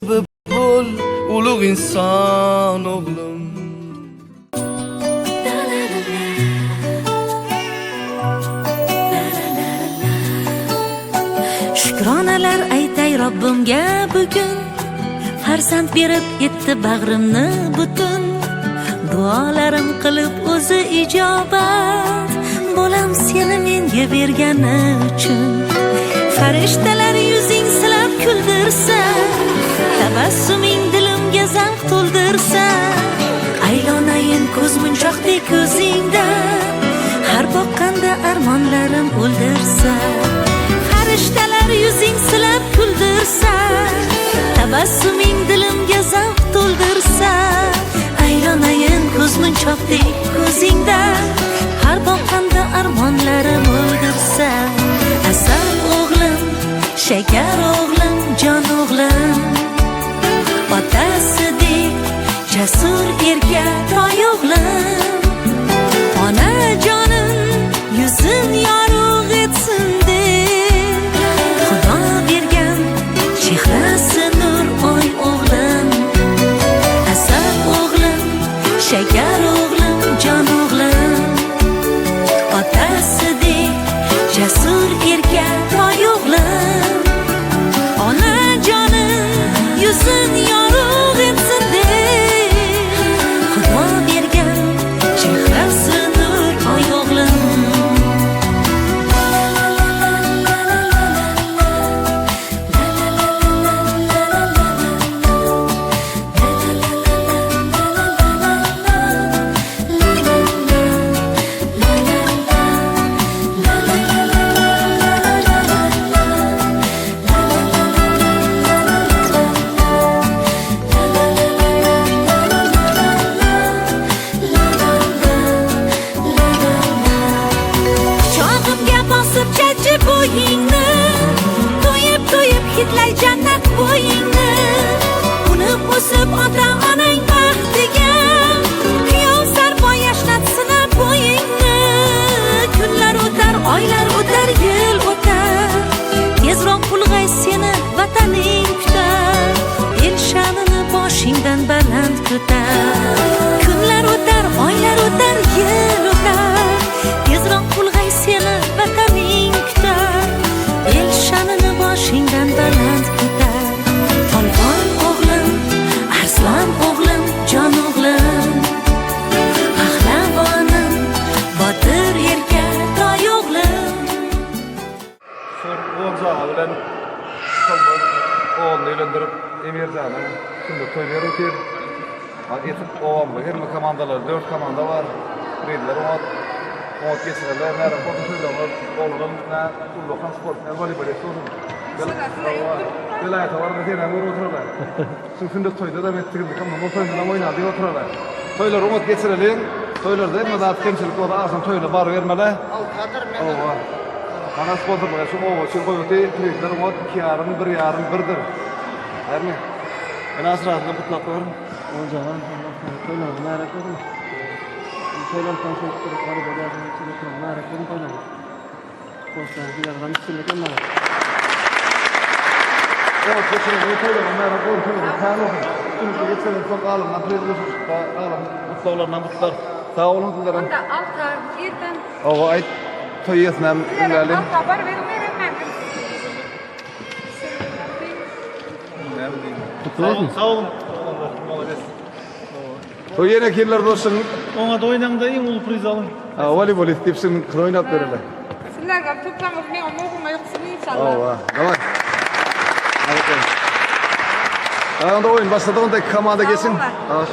Bol ulug insan oglum. Shukronalar aytay Robbimga bugun Farzand berib etdi bag'rimni butun Duolarim qilib o'zi ijobat Bolam seni menga bergani uchun Farishtalar yuzing silab kuldirsa Tabassuming dilimga zavq to'ldirsa Aylanayin ko'z munchoqdek ko'zingdan Har boqqanda armonlarim o'ldirsa Farishtalar yuzing silab kuldirsa Tabassuming dilimga zavq to'ldirsa Aylanayin ko'z munchoqdek ko'zingdan Har boqqanda armonlarim o'ldirsa Asal o'g'lim, shakar o'g'lim, jon o'g'lim Otasidek jasur erka toy o'g'lim Onajonim yuzin yorug' etsin deb Xudo bergan chehrasi nur oy o'g'lim Asal o'g'lim, shakar o'g'lim, jon o'g'lim Otasidek jasur erka toy o'g'lim Onajonim yuzin yorug' etsin deb Xudo bergan chehrasi nur oy o'g'lim Quchog'imga bosib jajji bo'yingni To'yib to'yib hidlay jannat bo'yingni Unib o'sib ota onang baxtiga Kuyov sarpo yashnatsin bo'yingni Kunlar o'tar, oylar o'tar, yil o'tar Tezroq ulg'ay seni vataning kutar El sha'nini boshingdan baland ko'tar Kunlar o'tar, oylar o'tar, yil o'tar Tezroq ulg'ay seni vataning kutar El sha'nini boshingdan baland ko'tar Polvon o'g'lim, arslon o'g'lim, jon o'g'lim Pahlavonim, botir erka toy o'g'lim Şol Gonjaga bilen Solmaz ogluny öýlendirip, Emirjana sünnet toýuny berip otyr. Etip obamyzyň hemme komandalary, dört komanda bar. Prizler oňat. Oňat geçirerler. Mährem bolsun toýlaryňyz. Oglanam nä ullakan sportsmen, woleýbolist bolsun. Welaýata baranda senem görüp oturarlar. Şu sünnet toýda-da men tigirli komsomol toýunda-da oýnady diýip oturarlar. Toýlary oňat geçireliň. Toýlarda hemme zat kemçilik bolsa agşam toýuna barybermeli. Oba. Mana sponsorlyk şu oba üçin goýuty prizler oňat iki ýarym, bir ýarym, birdir. Aýrmy? Men aşyrasyna gutlap goýaryn. Oljagan Allah toýlaryňyz mübärek bolsun. Toýlardan şeýdip durup garyp bolýarsyňyz içinde oturan mübärek bolsun toýlaryňyz. Dostlar sizlerden üstünlik hemmäňiz. Oňat geçiren toýlaryňyz mübärek bolsun, toýlaryňyz kän bolsun. Üstünlikli geçiren soň galanyndan priz goşulyşykda galan gutlaglaryndan gutlar. Sag boluň sizlerem. Onda Altar irden. Hawa aýt. Toý eýesinem diňläliň. Altar bar beriň beriň men. Gutly bolsun. Sag boluň oglanlar, malades. Toý ýene kimler bolsun? Oňat oýnaňda iň uly priz alyň. Ha, woleýbolist diýip şuň gyz oýnap bereli. Sizlerge toplaňyz meň ogluma ýoksun inşallah. Hawa, daway. Hadi. Onda oýun başlady, onda iki komanda geçin. Sag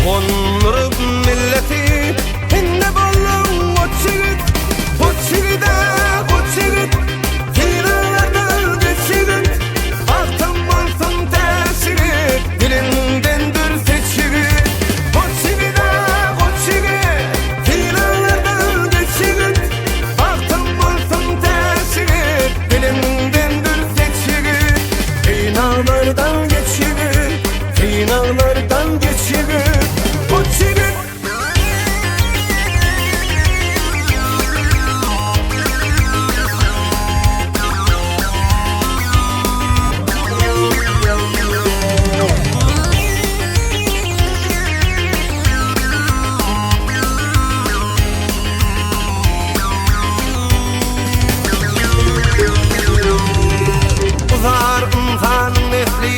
Tolgundyryp milleti, Indi bolduň goç ýigit, Goç ýigid-ä, goç ýigit, Synaglardan geç ýigit, Bagtyň bolsun täç ýigit, Diliňden dür seç ýigit. Goç ýigid-ä, goç ýigit, Synaglardan geç ýigit, Bagtyň bolsun täç ýigit, Diliňden dür seç ýigit. Synaglardan geç ýigit, Synaglardan geç ýigit, Goç ýigit. Uzar ynsanyň nesli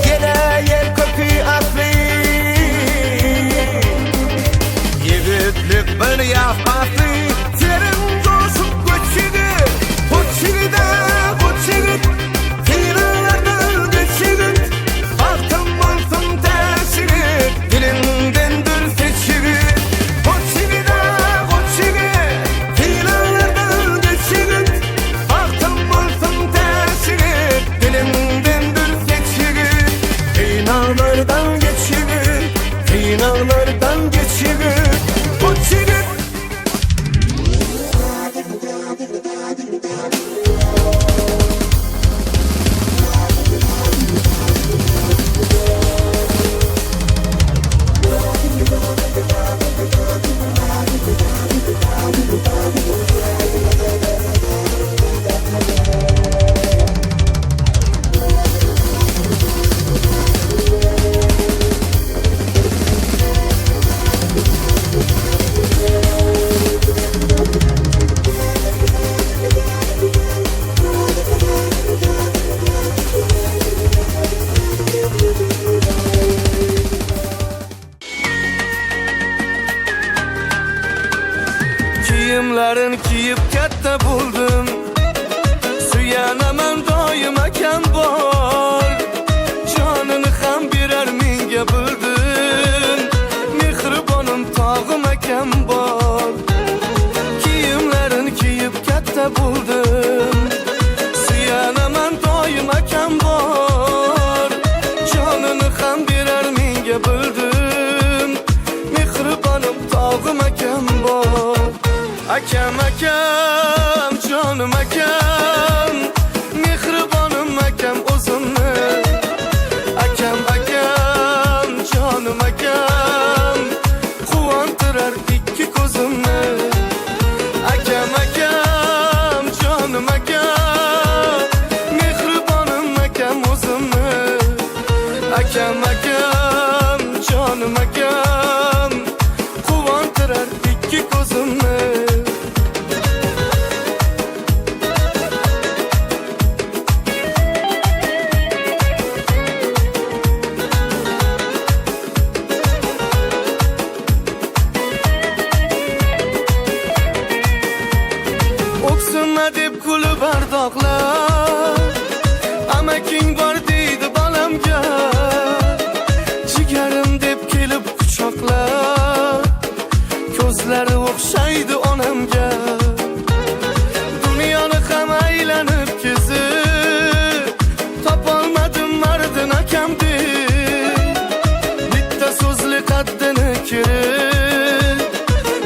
Ýene ýel köki asly Ýigitlik bir ýaz pasly Seriň joşup göç ýigit Goç ýigid-ä goç ýigit Synaglardan geç ýigit Bagtyň bolsun täç ýigit Diliňden dür seç ýigit Goç ýigid-ä goç ýigit Synaglardan geç ýigit Bagtyň bolsun täç ýigit Diliňden dür seç ýigit Synaglardan geç ýigit Synaglardan geç ýigit Goç ýigit. Kiyimlerin kiyip katta buldum Suyanaman doim akam bor Jonini ham berar menga bildim Mehribonim tog'im akam bor Kiyimlarin kiyip katta bo'ldim Suyanaman doim akam bor Jonini ham berar menga bildim Mehribonim tog'im akam bor Akam akam jonim akam Mehribonim akam o'zimni Akam akam jonim akam Quvontirar ikki ko'zimni Akam akam jonim akam Mehribonim akam o'zimni Akam akam jonim akam Quvontirar ikki ko'zimni O'ksinma deb kulib ardoqlar Amaking bor deydi bolamga Jigarim deb kelib quchoqlar Ko'zlari o'xshaydi onamga Dunyoni ham aylanib kezib Topolmadim mardin akam deb Bitta so'zli qaddini kerib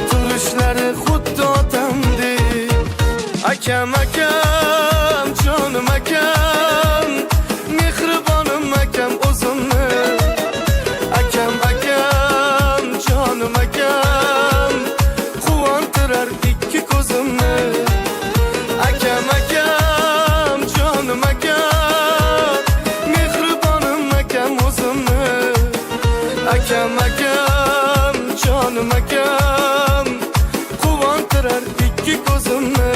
Turishlari xuddi otamdek Akam akam jonim akam Mehribonim akam o'zimni Akam akam jonim akam Quvontirar ikki ko'zimni Akam akam jonim akam Mehribonim akam o'zimni Akam akam jonim akam Quvontirar ikki ko'zimni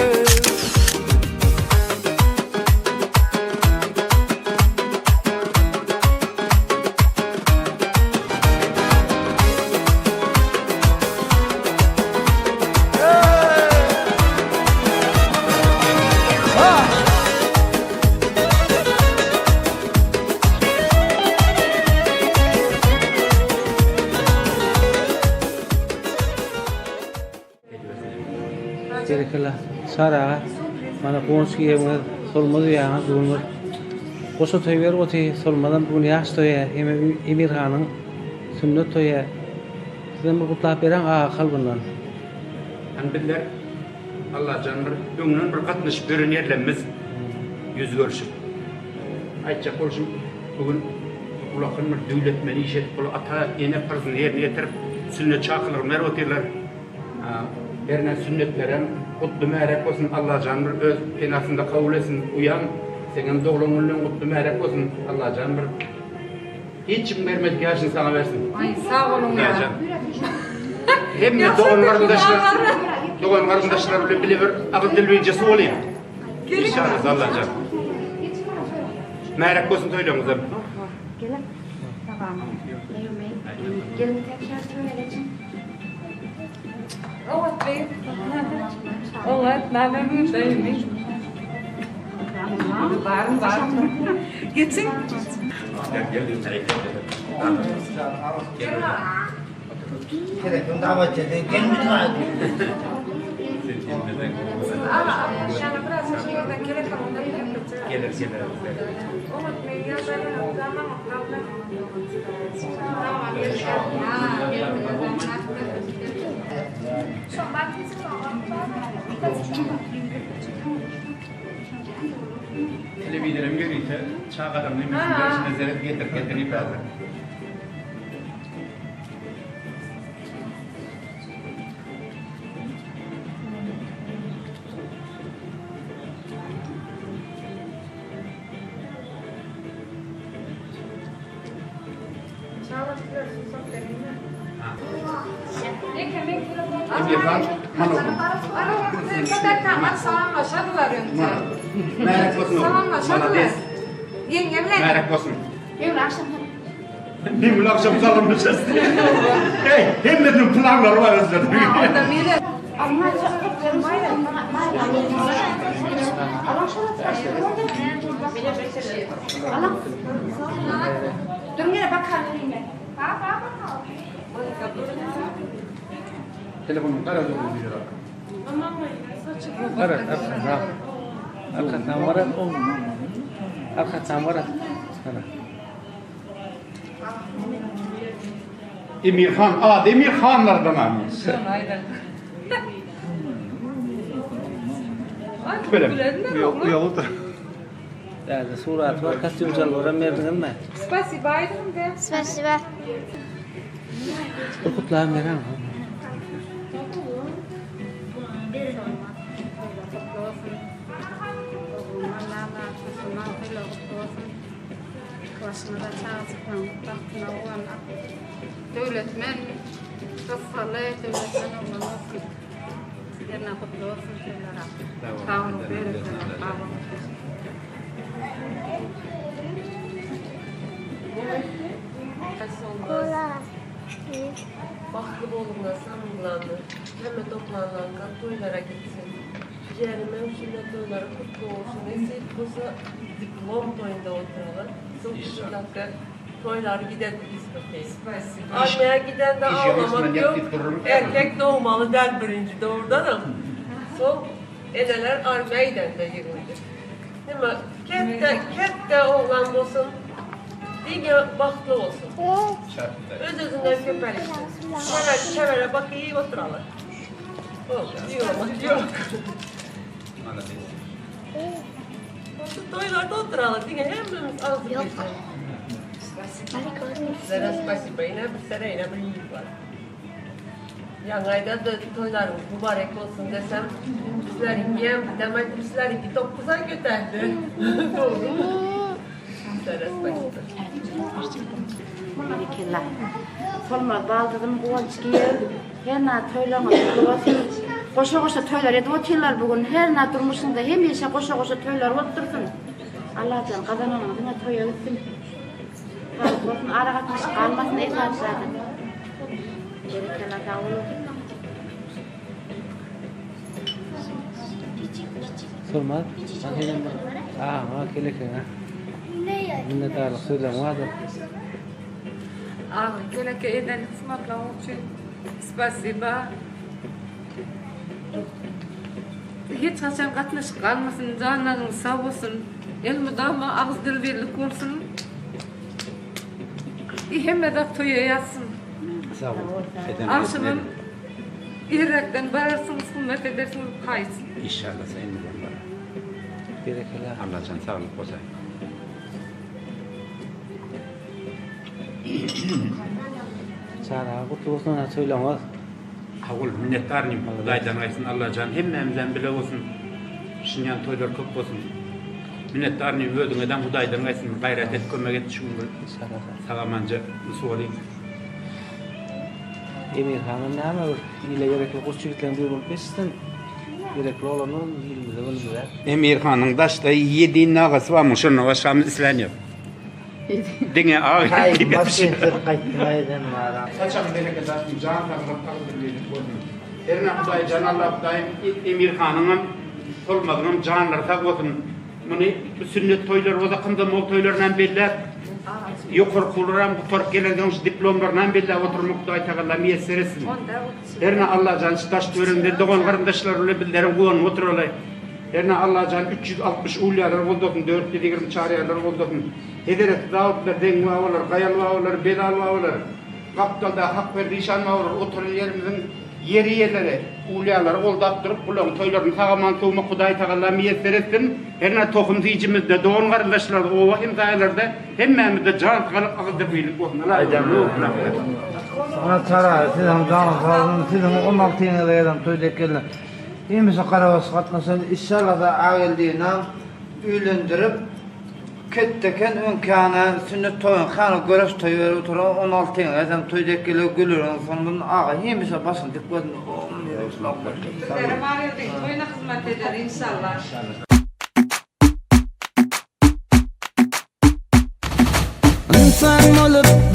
Berekella. Çary aga, mana Guwanç giýewiňiz, Solmaz uýaňyz bu gün bir goşa toý berip otyr. Solmazam bu gün ýaş toýa, hemem Emirhanyň sünnet toýa. Sizem bir gutlap beräň aga kalbyndan. Hany bizler Allajan bir öňden bir gatnaşyp ýören ýerlerimiz ýüz görşüp. Aýtjak bolşum bu gün ulakan bir döwletmeli iş edip bul ata ene parzyny ýerine ýetirip sünnet çakylygyny berip otyrlar. Hernä sünnetlerem gutly märek bolsun Allajan bir öz penasynda kabul etsin uýam seňem doglan günleň gutly märek bolsun Allajan bir Hiç kim bermedik ýaşyny saňa bersin. Aý sag boluň ýa. Hemme dogan garyndaşlar dogan garyndaşlar bilen bile bir agyz dil bijesi bolyň. Inşallah Allajan. Märek bolsun toýlaryňyzam. Gelin. Gelin tekrar geçin. Oňat beý. Oňat, näme müşdeými? Barym bar. Geçin. Gelir gelir. Telewizoram ýörite çagadan nemesini berşine seret getir getirip häzir. Emirhan Manoglum. Märek bolsun oglum. Malades. Ýeňňe bilen. Märek bolsun. Ömür akşam Bir gün akşam sallanmayacağız. Hey, hemmesinin planları var özlerinde. Durun yine bakalım yine. Telefonun kara durdu diyor. Gara, arkasına. Arkasına gara. Arkasına gara. Gara. Emirhan, ady Emirhanlardan abi. Tüpelem. Uýalydyr. Däde suraty bar, kostýum jalbaram berdiňizmi? Spasiba aýdyň de. Spasiba. Bir gutlagym beräň. Başyňyza çagajyklaryň bagtyna guwanyp, döwletmen, rysgaly döwletmen oglan bolsun. Ýerine gutly bolsun sizlere. Sag boluň, berekella, sag boluň. Bagtly boluňlar, saglyňlarmy? Hemme toplananlar toýlara gitsin. Jigerime şunda toýlary kutly bolsun. Nesip bolsa diplom toýunda oturaly. Soň dakika toýlar giden diskoteğe. Armaya giden de ağlamak yok. Erkek doğmalı der birinci doğurdanam. Soň eneler armaya giden de ýygnady. Nime ketde ketde oglan bolsun. Diňe bagtly bolsun. Öz özünden köpelipdir. Çewer çewere bakyp oturaly. Boldy, ýok, ýok. Şu toýlarda oturaly, diňe hemmemiz agzybirje. Sizlere spasiba, ine bir sene, ine bir ýyl bar. Ýaňy aýdady, toýlaryňyz mübarek bolsun desem, sizleriňkem, dem aýtdym, sizleriňki 9 aý göterdi. Dogrumy? Sizlere spasiba. Berekella. Solmaz baldyzym Guwanç giýew. Hernä toýlaryňyz gutly bolsun. Goşa-goşa toýlar edip otyrlar bu gün. Hernä durmuşyňda hemişe goşa-goşa toýlar bolup dursun. Allajan gazananyň diňe toýa gitsin. Saglyk bolsun, aragatnaşyk galmasyn esasy zady. Berekella sag boluň. Solmaz, sen senem bir agaňa, kelekeňe minnetdarlyk sözleriň bardyr. Aga keleke eden hyzmatlaryň üçin spasiba. Hiç haçan gatnaşyk galmasyn, janlaryňyz sag bolsun. Elmydama agyz dil birlik bolsun. Hemme zat toýa ýazsyn. Sag bol. Agşamam irräkden bararsyňyz, hümmet edersiňiz, haýyş. Inşallah sen bilen barar. Berekella. Allajan saglyk bolsa. Çary aga gutly bolsun ana toýlaňyz. Kabul minnetdar inim Hudaýdan gaýtsyn Allajan hemmämizem bile bolsun şunýan toýlar köp bolsun minnetdar inim özüňedem Hudaýdan gaýtsyn bir gaýrat et kömek et şu gün bir sagamanja nusgalyň. Emir hanam näme bir ile gerekli goç ýigitleň biri bolup ýetişsin. Gerekli oglanlar ilimize günümize. Emir hanyň daşda ýedin agasy barmyş şondan başgamyz islän ýok. Diňe agy Haý, maşyn sürüp gaýtdym aýdan bara. Saçagyň bereket alsyn jan saglyk agyz birlik bolsun. Hernä Hudaý jan Alla Hudaýym Emir hanyňam Solmazyňam janlary sag bolsun. Muny bu sünnet toýlary bolsa komsomol toýlarynam belläp ýokarkylaram gutaryp gelensoň şu diplomlarynam belläp oturmak Hudaý tagalla miýesser etsin. Hernä Allajan şu daş töwereginde dogan garyndaşlar bilen bizleriň guwanyp oturaly. Hernä Allajan 360 ulyýalar goldasyn, 420 çaryýarlar goldasyn. Hezreti Dawutlar, Zeňňi babalar, Gaýal babalar, Belal babalar, gapdalda Hakberdi işan babalar oturan ýerimiziň ýer eýeleri, ulyýalary goldap durup, bularyň toýlaryny sag-aman sowmak Hudaý tagalla miýesser etsin. Hernä tohum süýjimizde, dogan-garyndaşlarda, oba hemsaýalarda hemmämizde jan saglyk, agyz-döküýlik bolsun. Saňa çara, siziň janyňyz sag bolsun, siziň on altyňyza gelen toý dek geldi. Hemişe garabaş gatnaşan işşalada Ageldinam öýlendirip ketdeken öňki ana sünnet toýuň hany göreş toýy berip oturan on altyňa gelsem toý dek gele güleriň sonundan aga hemişe başyny dik bolsun. Bizlerem Ageldiň toýuna hyzmat eder inşallah. Ynsan bolup.